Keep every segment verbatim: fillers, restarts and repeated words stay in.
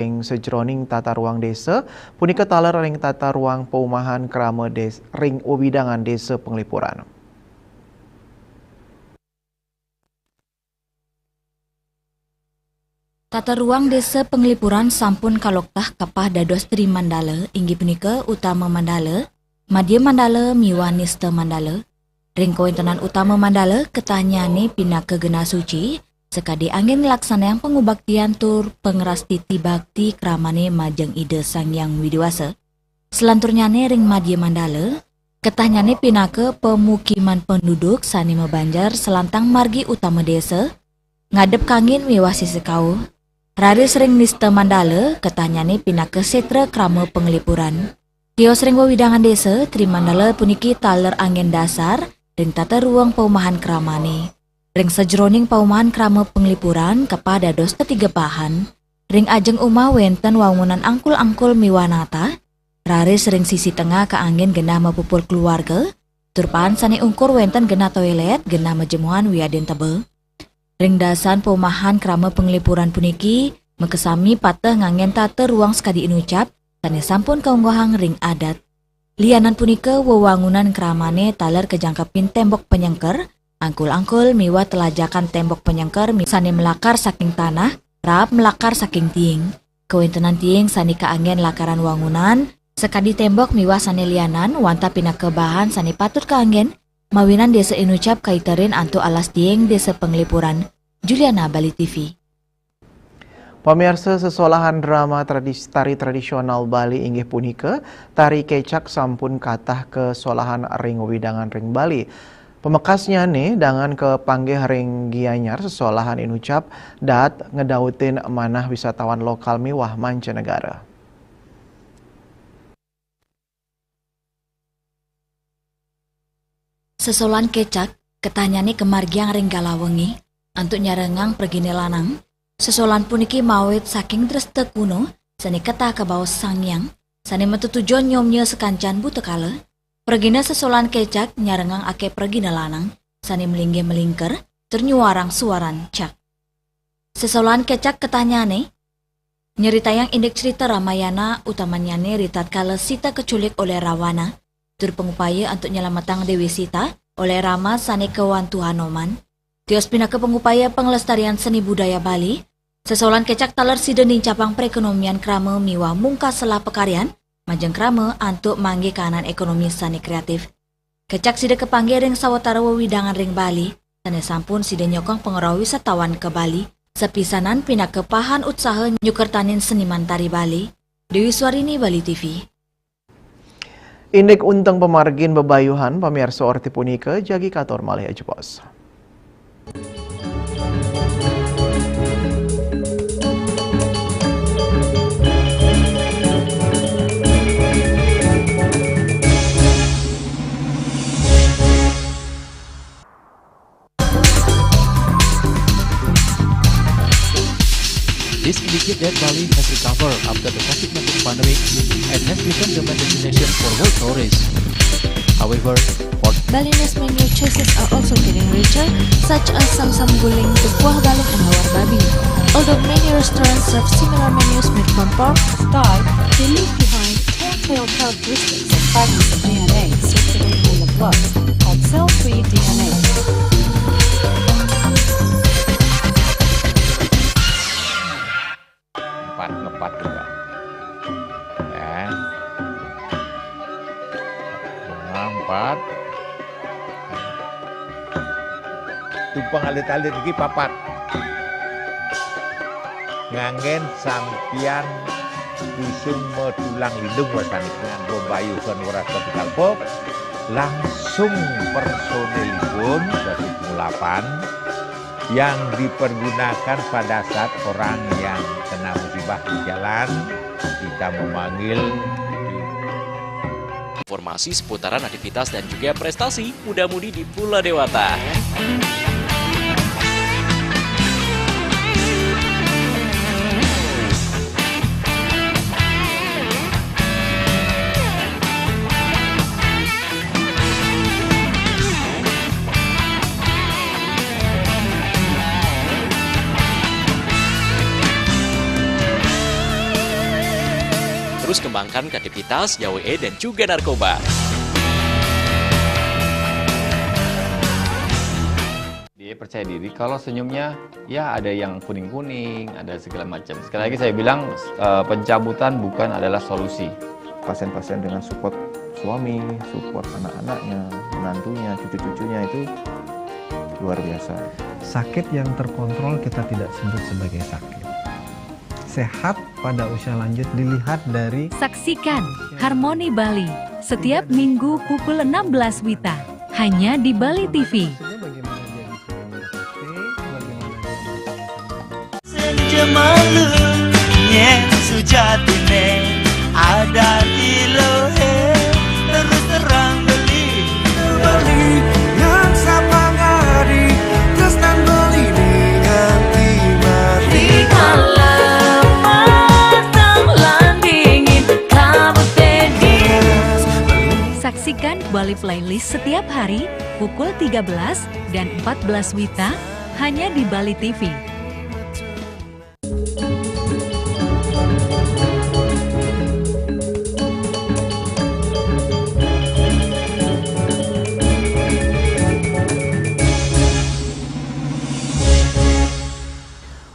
ing sajeroning tata ruang desa, punika taler ring tata ruang paumahan krama des-, ring wewidangan desa Penglipuran. Tata ruang desa Penglipuran sampun kaloktah kapah dados tri mandala, inggih punika utama mandala, madya mandala, miwah nista mandala. Ring kawentenan utama mandala, ketahnyane pinaka genah suci, sakadi anggen nglaksanayang pangubaktian tur pangrastiti bakti kramane majeng Ida Sang Hyang Widi Wasa. Selanturnyane ring madya mandala, ketahnyane pinaka pamukiman penduduk sane mabanjar selantang margi utama desa, ngadep kangin miwah sisih kauh. Raris ring nista mandala, ketahnyane pinaka setra krama Penglipuran. Tios ring wewidangan desa, tri mandala puniki taler anggen dasar ring tata ruang paumahan kramane. Ring sajeroning paumahan krama Penglipuran kapah dados tetigepahan. Ring ajeng umah wenten wangunan angkul-angkul miwah natah, raris ring sisi tengah kaanggen genah mapupul keluarga, tur paan sane ungkur wenten genah toilet, genah majemuhan wiadin teba. Ring dasan paumahan krama Penglipuran puniki, makasami pateh nganggen tata ruang sakadi inucap, sane sampun kaunggahang ring adat. Lianan punika, wewangunan kramane taler kajangkepin tembok panyengker, angkul-angkul miwah telajakan tembok panyengker mi-, sane malakar saking tanah, raep malakar saking tiing. Kawentenan tiing sane kaanggen lakaran wangunan, sakadi tembok miwah sane lianan, wantah pinaka bahan sane patut kaanggen, mawinan desa inucap kaiterin antuk alas tiing desa Penglipuran. Juliana, Bali T V. Pamirsa, sesolahan drama tradis-, tari tradisional Bali inggih punika tari kecak sampun katah kasolahan ring wewidangan ring Bali. Pamekasnyane dangan kapanggih ring Gianyar, sesolahan inucap daat ngedautin manah wisatawan lokal miwah mancanegara. Sesolahan kecak, ketahnyane kamargiang ring galah wengi, antuk nyarengang pragina lanang. Sesolahan puniki mawit saking dresta kuno, sane ketah kabaos Sang Hyang, sane matetujon nyomnya sakancan buta kala. Pragina sesolahan kecak nyarengang akeh pragina lanang, sane malinggih malingker, tur nyuarang suaran cak. Sesolahan kecak ketahnyane, nyeritayang indik crita Ramayana, utamanyane ritatkala Sita kaculik olih Rawana, tur pangupaya antuk nyelametang Dewi Sita olih Rama sane kawantu Hanoman. Tios pinaka pangupaya panglestarian seni budaya Bali, sesolahan kecak taler sida nincapang perekonomian krama miwah mungkas selah pakaryan majeng krama antuk manggih kahanan ekonomi sane kreatif. Kecak sida kapanggih ring sawatara wewidangan ring Bali, sane sampun sida nyokong pangrauh wisatawan ka Bali, sapisanan pinaka pahan utsaha nyukertanin seniman tari Bali. Dewi Swarini, Bali T V. Indik unteng pamargin bebayuhan, pamirsa, orti punika jagi katur malih ajebos. This indicates that Bali has recovered after the COVID nineteen pandemic and has become the main destination for world tourists. However, for Balinese menu choices are also getting richer, such as samsam guling, tepuah balung, and lawar babi. Although many restaurants serve similar menus made from pork, style, they leave behind telltale characteristics of fragments of D N A circulating in the blood, called cell-free D N A. Empat, ngepat juga. Ya. Bunga empat. Tumpeng alit-alit iki papat. Nganggen sampian kusuma tulang lindung wasani nganggo bayu son weras kalpo, langsung personilipun dadi pengulapan yang dipergunakan pada saat orang yang kena musibah di jalan, kita memanggil. Informasi seputaran aktivitas dan juga prestasi muda-mudi di Pulau Dewata. Terus kembangkan kreativitas, jauhi dan juga narkoba. Dia percaya diri kalau senyumnya ya ada yang kuning-kuning, ada segala macam. Sekali lagi saya bilang, eh, pencabutan bukan adalah solusi. Pasien-pasien dengan support suami, support anak-anaknya, menantunya, cucu-cucunya itu luar biasa. Sakit yang terkontrol kita tidak sebut sebagai sakit. Sehat pada usia lanjut dilihat dari... Saksikan Harmoni Bali setiap minggu pukul enam belas wita, hanya di Bali T V. Senja malu, nyen sujatine, ada di lohe, terus terang beli. Beli, nang sapa ngari, terus nang beli, nganti mati. Di kala petang lan dingin, kabut dingin. Saksikan Bali Playlist setiap hari pukul tiga belas dan empat belas wita, hanya di Bali T V.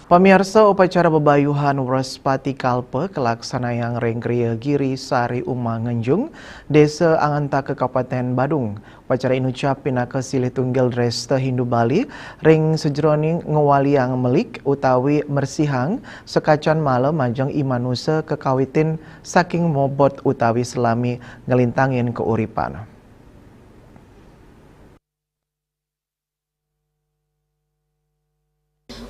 Pamiarsa, upacara bebayuhan Wrespati Kalpa kalaksanayang ring Griya Giri Sari Uma Ngenjung, Desa Angantaka, Kabupaten Badung. Upacara inucap pinaka silih tunggil dresta Hindu Bali ring sajeroning ngwaliang melik utawi mersihang sakacan mala majeng i manusa kakawitin saking mobot utawi salami nglintangin kauripan.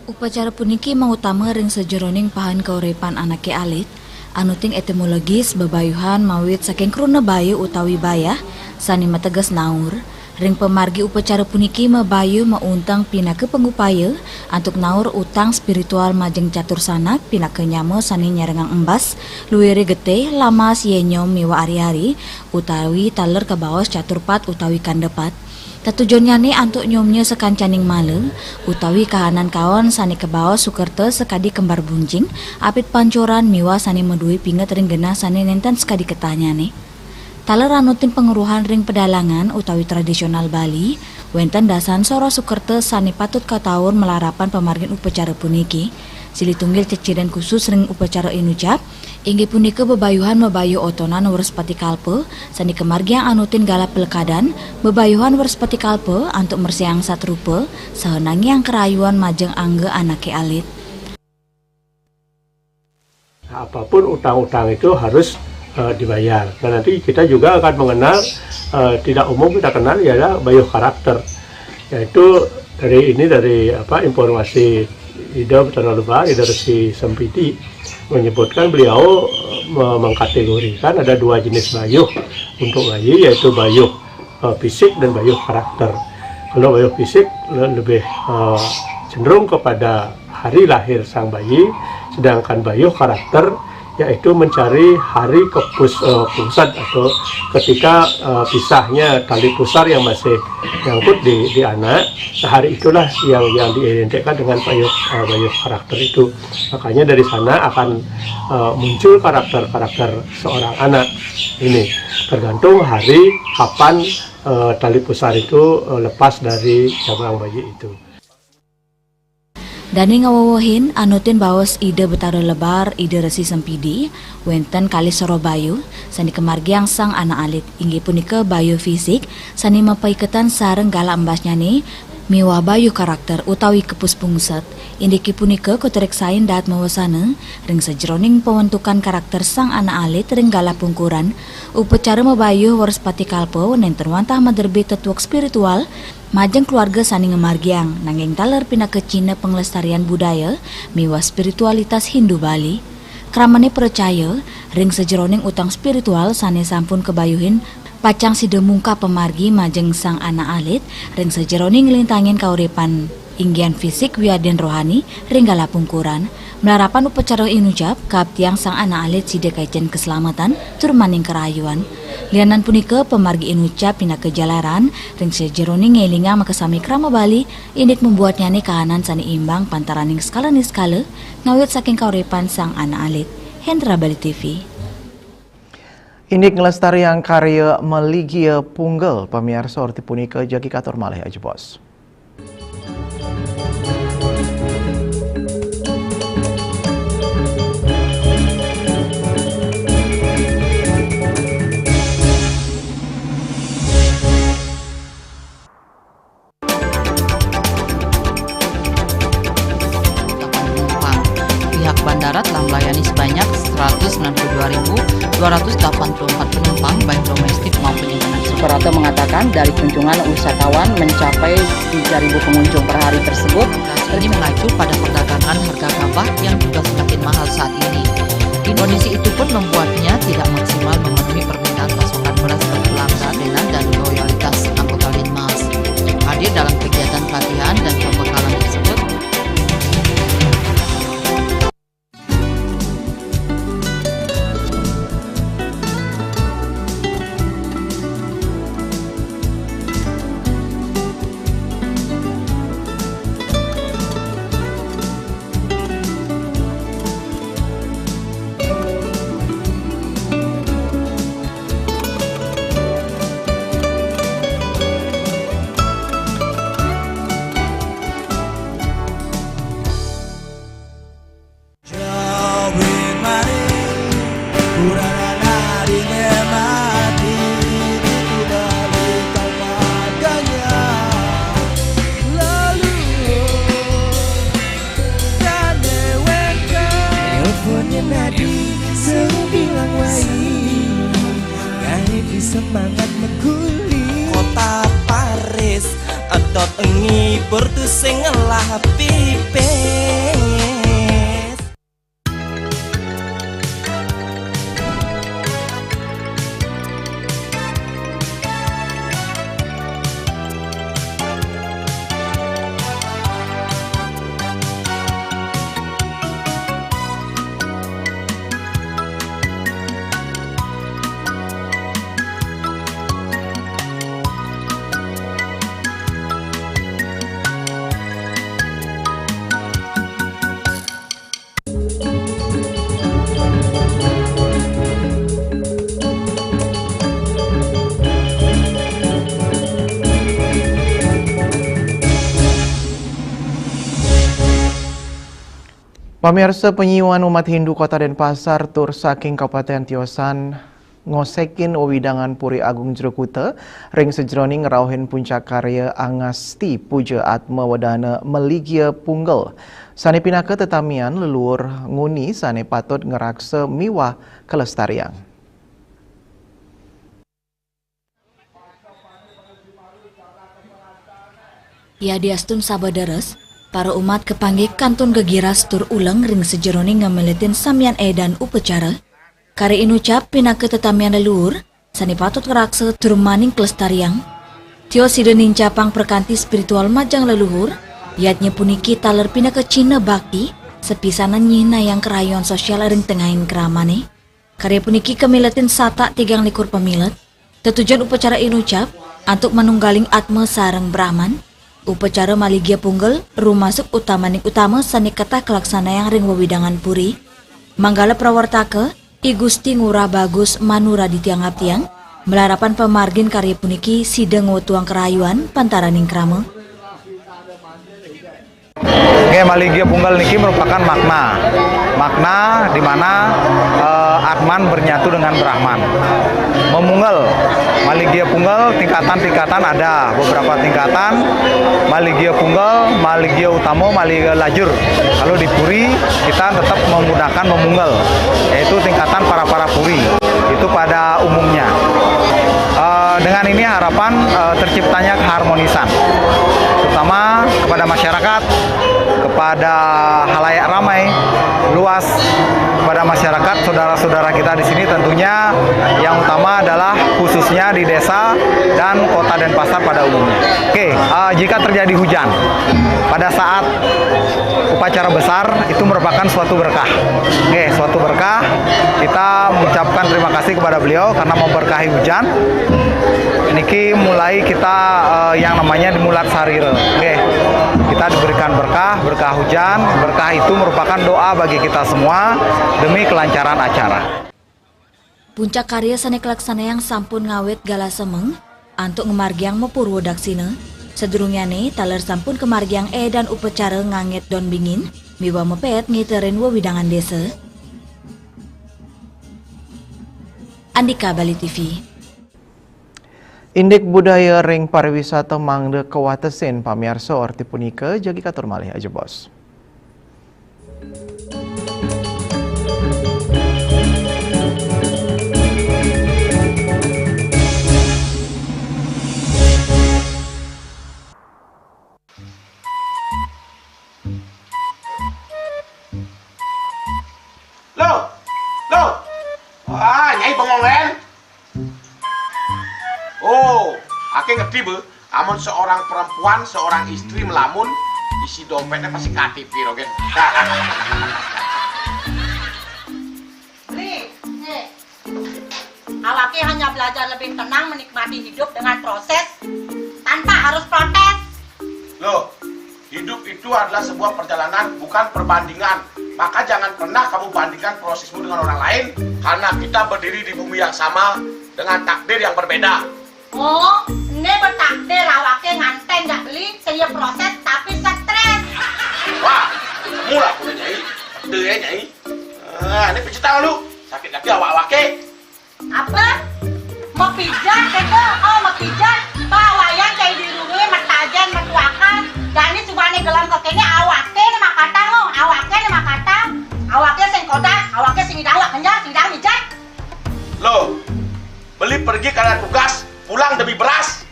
Upacara puniki mautama ring sajeroning pahan kauripan anake alit, anuting etimologis bebayuhan mawit saking kruna bayu utawi bayah, sane mateges naur. Ring pamargi upacara puniki mabayuh maunteng pinaka pangupaya antuk naur utang spiritual majeng catur sanak pinaka nyama sane nyerengang embas, luire getih, lamas, yenyom miwah ari-ari, utawi taler kabaos catur pat utawi kanda pat. Tetujonnyane antuk nyomnya sakancaning mala, utawi kahanan kaon sane kabaos sukerta sakadi kembar bunjing, apit pancoran miwah sane madue pinget ring genah sane nenten sakadi ketahnyane. Taler anutin pangruhan ring pedalangan utawi tradisional Bali, wenten dasan soroh sukerta sane patut kataur malarapan pamargin upacara puniki. Silih tunggil ceciren khusus ring upacara inucap, inggih punika bebayuhan mabayuh otonan Wrespati Kalpa, sane kamargiang anutin galah pelekadan, bebayuhan Wrespati Kalpa antuk mersihang satrupa, saha nangiang karayuan majeng angga anake alit. Apapun utang-utang itu harus, eh, dibayar. Dan nanti kita juga akan mengenal, eh, tidak umum kita kenal ialah bayuh karakter. Yaitu dari ini, dari apa, informasi Ida Betara Lebar, Ida Resi Sempidi menyebutkan beliau, eh, me-, mengkategorikan ada dua jenis bayuh untuk bayi, yaitu bayuh, eh, fisik dan bayuh karakter. Kalau bayuh fisik le-, lebih, eh, cenderung kepada hari lahir sang bayi, sedangkan bayuh karakter yaitu mencari hari kepus-, eh, pusat atau ketika, eh, pisahnya tali pusar yang masih nyangkut di, di anak. Nah, hari itulah yang, yang diidentikan dengan bayuh, eh, bayuh karakter itu. Makanya dari sana akan, eh, muncul karakter-karakter seorang anak ini, tergantung hari kapan, eh, tali pusar itu, eh, lepas dari cabang bayi itu. Dane ngawewehin anutin baos Ida Betara Lebar, Ida Resi Sempidi, wenten kalih soroh bayuh sane kamargiang sang anak alit, inggih punika bayuh fisik sane mapaiketan sareng galah embasnyane miwah bayuh karakter utawi kepus pungset. Indike punika katureksain daat mawasana ring sajeroning pawentukan karakter sang anak alit ring galah pungkuran. Upacara mabayuh Wrespati Kalpa nenten wantah maderbe tetuek spiritual majeng keluarga sane ngamargiang, nanging taler pinaka cihna panglestarian budaya miwah spiritualitas Hindu Bali. Kramane pracaya, ring sajeroning utang spiritual sane sampun kabayuhin, pacang sida mungkah pamargi majeng sang anak alit ring sajeroning nglintangin kauripan inggihan fisik wiadin rohani ring galah pungkuran. Malarapan upacara inucap, kaaptiang sang anak alit sida kaican kaslametan tur maning karayuan. Lianan punika, pamargi inucap pinaka jalaran ring sajeroning ngelingang makasami krama Bali, indik mabuatnyane kahanan sane imbang pantaraning skala niskala, ngawit saking kauripan sang anak alit. Hendra Bali T V. Indik nglestariang karya Maligia Punggel, pamiarsa, orti punika jagi katur malih ajebos. Pihak bandara telah melayani sebanyak seratus sembilan puluh dua ribu dua ratus delapan puluh empat penumpang, baik domestik maupun internasional. Operator mengatakan dari kunjungan wisatawan mencapai tiga ribu pengunjung per hari tersebut. Ini mengacu pada perdagangan harga gabah yang juga semakin mahal saat ini. Kondisi itu pun membuatnya tidak maksimal memenuhi permintaan pasokan beras ke pelanggan dan loyalitas anggota Linmas. Hadir dalam kegiatan pelatihan dan pembekalan tersebut. Semangat meguli. Kota Paris, edot ngibur tu sing ngelah pipis. Pamiarsa, panyiuan umat Hindu Kota Denpasar tur saking Kabupaten Tiosan ngosekin wewidangan Puri Agung Jero Kuta ring sajeroning ngrauhin puncak karya Angasti Puja Atma Wedana Maligia Punggel, sane pinaka tetamian leluhur nguni sane patut ngraksa miwah kalestariang. Yadiastun sabda deres, para umat kapanggih kantun gegiras tur uleng ring sajeroning ngamiletin samian edan upacara. Karya inucap pinaka tetamian leluhur sane patut ngraksa tur maning kalestariang. Tios sida nincapang prakanti spiritual majeng leluhur, yadnya puniki taler pinaka cihna bakti, sapisanan nyihnayang karayuan sosial ring tengahing kramane. Karya puniki kamiletin satak tigang likur pamilet. Tetujon upacara inucap antuk manunggaling Atma sareng Brahman. Upacara Maligia Punggel rumasuk utamaning utama sane ketah kalaksanayang ring wewidangan puri. Manggala prawartaka, I Gusti Ngurah Bagus Manu Raditya Ngaptiang, malarapan pamargin karya puniki sida ngwetuang karayuan pantaraning krama. Nggih, Maligia Punggel niki merupakan makna. Makna di mana, eh, Atman bernyatu dengan Brahman. Memunggel, Maligia Punggel tingkatan-tingkatan ada, beberapa tingkatan. Maligia Punggel, Maligia Utama, Maligia Lajur. Kalau di puri, kita tetap menggunakan memunggel, yaitu tingkatan para-para puri. Itu pada umumnya. Eh, dengan ini harapan, eh, terciptanya keharmonisan, terutama kepada masyarakat, kepada halayak ramai, luas, kepada masyarakat, saudara-saudara kita di sini, tentunya yang utama adalah khususnya di desa dan Kota Denpasar pada umumnya. Oke, eh, jika terjadi hujan pada saat upacara besar, itu merupakan suatu berkah. Oke, suatu berkah. Kita mengucapkan terima kasih kepada beliau karena memberkahi hujan. Niki mulai kita, eh, yang namanya dimulat sarira. Oke, kita diberikan berkah, berkah hujan. Berkah itu merupakan doa bagi kita semua demi kelancaran acara. Puncak karya sané kalaksanayang sampun ngawit galah semeng, antuk ngamargiang mapurwa daksina. Sadurungnyané, taler sampun kamargiang édan upacara nganggét don bingin, miwah mapéet ngiterin wewidangan désa. Andika Bali T V. Indik budaya ring pariwisata mangda kawatesin pamiarsa, orti punika jagi katur malih ajebos. Loh, loh. Wah, Nyai bengong, Lén. Oh, aké ngerti, Be. Amun seorang perempuan, seorang istri melamun, isi dompetnya pasti K T P, Rogen. Beli, nih. Awake hanya belajar lebih tenang menikmati hidup dengan proses tanpa harus protes. Loh, hidup itu adalah sebuah perjalanan, bukan perbandingan. Maka jangan pernah kamu bandingkan prosesmu dengan orang lain, karena kita berdiri di bumi yang sama dengan takdir yang berbeda. Oh, ini bertakdir awake nganten jak beli, saya proses tapi stres. Wah, mula aku Nyai. Ada ya, Nyai. Ah, ini pijit tangan lu. Sakit lagi awak-awake. Apa? Mapijat, kata? Oh, mapijat. Bawayan cai dirunge, matajen, matuakan. Jani cumane gelem kekene, awake ne makatang, oh. Awake ne makatang. Awake sing kodak, awake sing idang, wak kenjang, sing idang mijat. Loh, beli pergi karena tugas, pulang demi beras.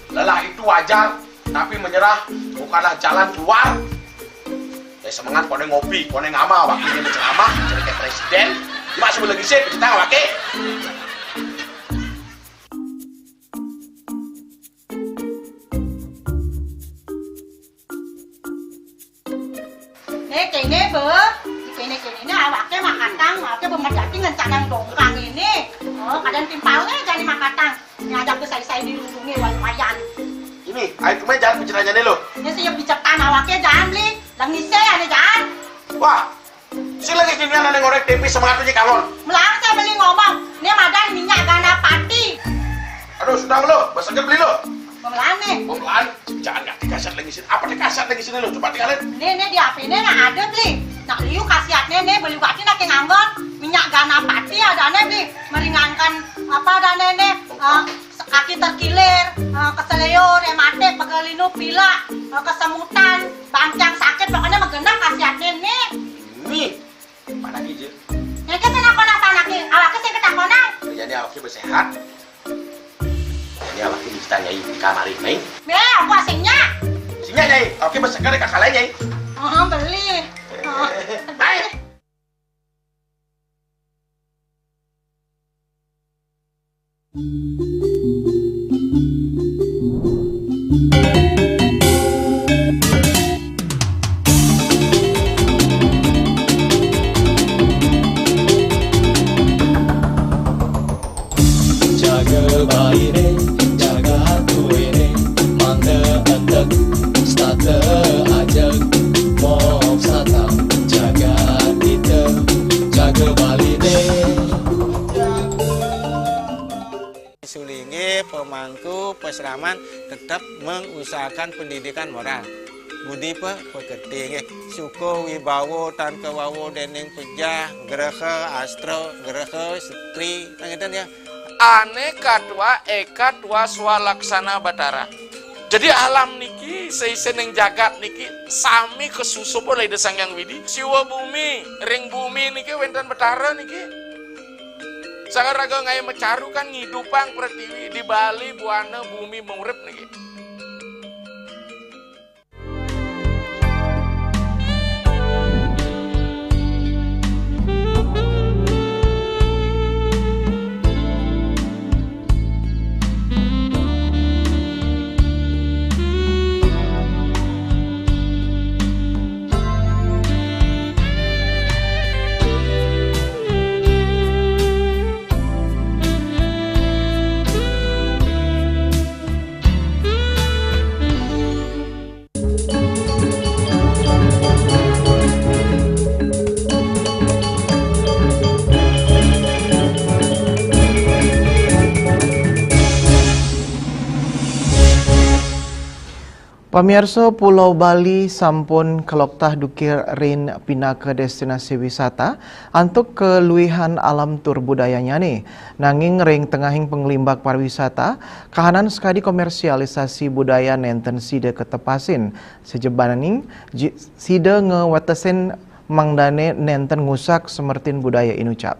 Lelah itu wajar, tapi menyerah bukanlah jalan keluar. Eh, semengan kone ngopi, kone ngama, wakilnya menceramah, jadi kayak presiden. Cuma sebelum lagi sih, kita wakil. Nih, kene, Be. Kene-kene ini awake makatang, awake bemedati ngencanang dongkang ini. Oh, kadang timpalnya jani makatang. Ini aja besai-sai dirundungi lumayan. Ini, ayo kemana jalan penceramahnya lo? Ini sih bicetan awake jangan beli. Lengise ya nih jangan. Wah, sing lagi sini ada ngorek tempe semangat aja kangon. Melarang saya beli ngomong. Ini madan minyak gana pati. Aduh, sudah lo, besok beli lo. Pemelaan nih. Pemelaan, jangan ngerti kasar lagi sini. Apa nih kasar lagi sini lo? Coba tinggalin. Nih, nih di H P nih nah ada beli. Nak liu khasiatnya nih beli batin lagi nganggon. Minyak gana pati ada nih beli. Meringankan apa ada nih nih. Eh, kaki terkilir, eh, keseleo, rematik, pegelinu, pilek, eh, kesemutan, bangkiang sakit, pokoknya mah genep khasiatnya nih. Nih, mana aja? Nyai kan senang kok napa anaknya, awaknya sing ketakonan. Jadi awaknya bersehat. Jadi awaknya bisa Nyai di kamar ini. Nih, aku asingnya. Singnya Nyai, awaknya berseger di kakak lain Nyai. Oh, beli. Oh. Hai. Jaga baine, jaga tuene, mangda entek, stata ajeg, mok satang, jaga kita, jaga baline. Sulingge, pemangku, peseraman tetap mengusahakan pendidikan moral. Budi pe-, pekerti nggih. Suka wibawa tan kawawa dening pejah, graha astra, graha setri, ngeten ya. Ane katwa eka twa swalaksana Batara. Jadi alam niki, seisening jagat niki sami kasusup oleh Ida Sang Hyang Widi. Siwa bumi, ring bumi niki wenten Batara niki. Sang raga ngae macaru kan ngidupang pretiwi, di Bali buana bumi murip niki. Pamiarsa, Pulau Bali sampun kaloktah dukir rin pinaka destinasi wisata antuk kaluihan alam tur budayanyane. Nanging ring tengahing panglimbak pariwisata, kahanan sakadi komersialisasi budaya nenten sida katepasin. Sajebaning ji-, sida ngwetesin mangdane nenten ngusak samertin budaya inucap.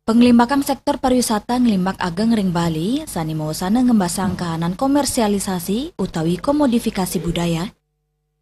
Panglimbakang sektor pariwisata nglimbak ageng ring Bali, sane mawasana ngembasang kahanan komersialisasi utawi komodifikasi budaya,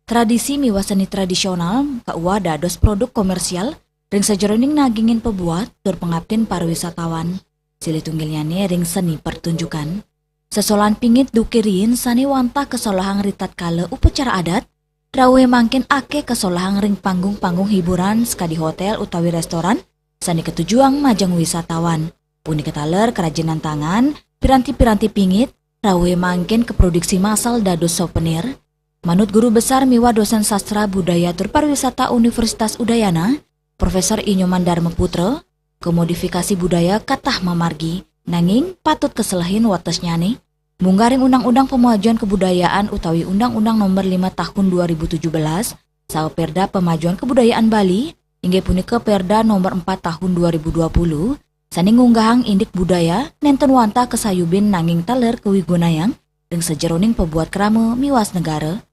tradisi miwah seni tradisional, kaula dados produk komersial ring sajeroning nagingin pabuat tur pangaptin pariwisatawan. Silih tunggilnyane ring seni pertunjukan. Sesolahan pingit dukir rin sane wantah kasolahang ritatkala upacara adat, rauhe mangkin akeh kasolahang ring panggung-panggung hiburan sakadi hotel utawi restoran sane katujuang majeng wisatawan. Punika taler kerajinan tangan, piranti-piranti pingit, rauhe mangkin kaproduksi massal dados souvenir. Manut Guru Besar miwah Dosen Sastra Budaya tur Pariwisata Universitas Udayana, Profesor I Nyoman Darma Putra, komodifikasi budaya katah mamargi, nanging patut kaselehin watesnyane. Munggah ring Undang-Undang Pamajuan Kabudayaan utawi Undang-Undang Nomor lima Tahun dua ribu tujuh belas, saha Perda Pamajuan Kabudayaan Bali, inggih punika Perda Nomor empat Tahun dua ribu dua puluh, sane ngunggahang indik budaya nenten wantah kasayubin nanging taler kawigunayang ring sajeroning pabuat krama miwah negara.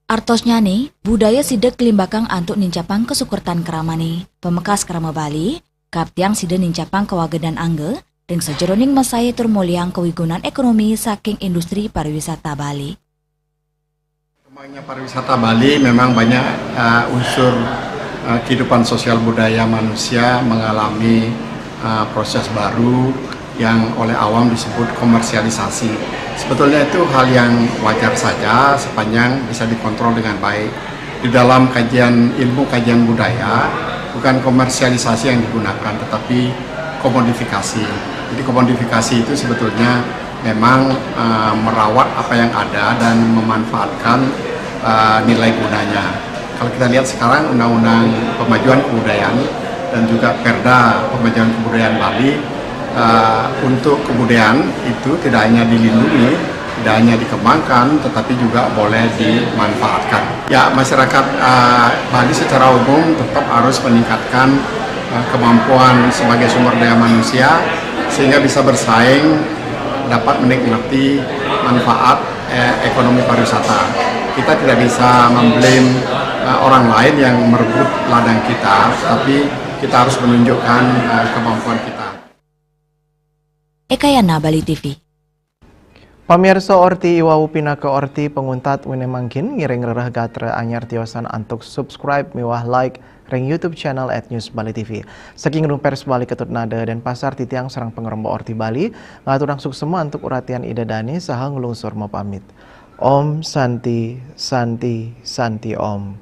Artosnyane, budaya sida kalimbakang antuk nincapang kasukertan kramane. Pamekas krama Bali, kaaptiang sida nincapang kawagedan angga ring sajeroning masae tur molihang kawigunan ekonomi saking industri pariwisata Bali. Kembangnya pariwisata Bali memang banyak, eh, unsur, eh, kehidupan sosial budaya manusia mengalami, eh, proses baru yang oleh awam disebut komersialisasi. Sebetulnya itu hal yang wajar saja sepanjang bisa dikontrol dengan baik. Di dalam kajian, ilmu kajian budaya, bukan komersialisasi yang digunakan, tetapi komodifikasi. Jadi komodifikasi itu sebetulnya memang, eh, merawat apa yang ada dan memanfaatkan, eh, nilai gunanya. Kalau kita lihat sekarang, Undang-Undang Pemajuan Kebudayaan dan juga Perda Pemajuan Kebudayaan Bali, eh, untuk kebudayaan itu tidak hanya dilindungi, tidak hanya dikembangkan, tetapi juga boleh dimanfaatkan. Ya, masyarakat, eh, Bali secara umum tetap harus meningkatkan, eh, kemampuan sebagai sumber daya manusia sehingga bisa bersaing, dapat menikmati manfaat, eh, ekonomi pariwisata. Kita tidak bisa memblame, eh, orang lain yang merebut ladang kita, tapi kita harus menunjukkan, eh, kemampuan kita. Eka Yana, Bali T V. Pamirsa, orti iwau pinaka orti panguntat weneh mangkin. Ngiring rereh gatra anyar tiosan antuk subscribe miwah like ring YouTube channel at News Bali T V. Saking Gedung Pers Bali Ketut Nada Denpasar, titiang sareng pangremba Orti Bali ngaturang suksema antuk uratian Ida Dane saha nglungsur mapamit. Om Santi, Santi, Santi Om.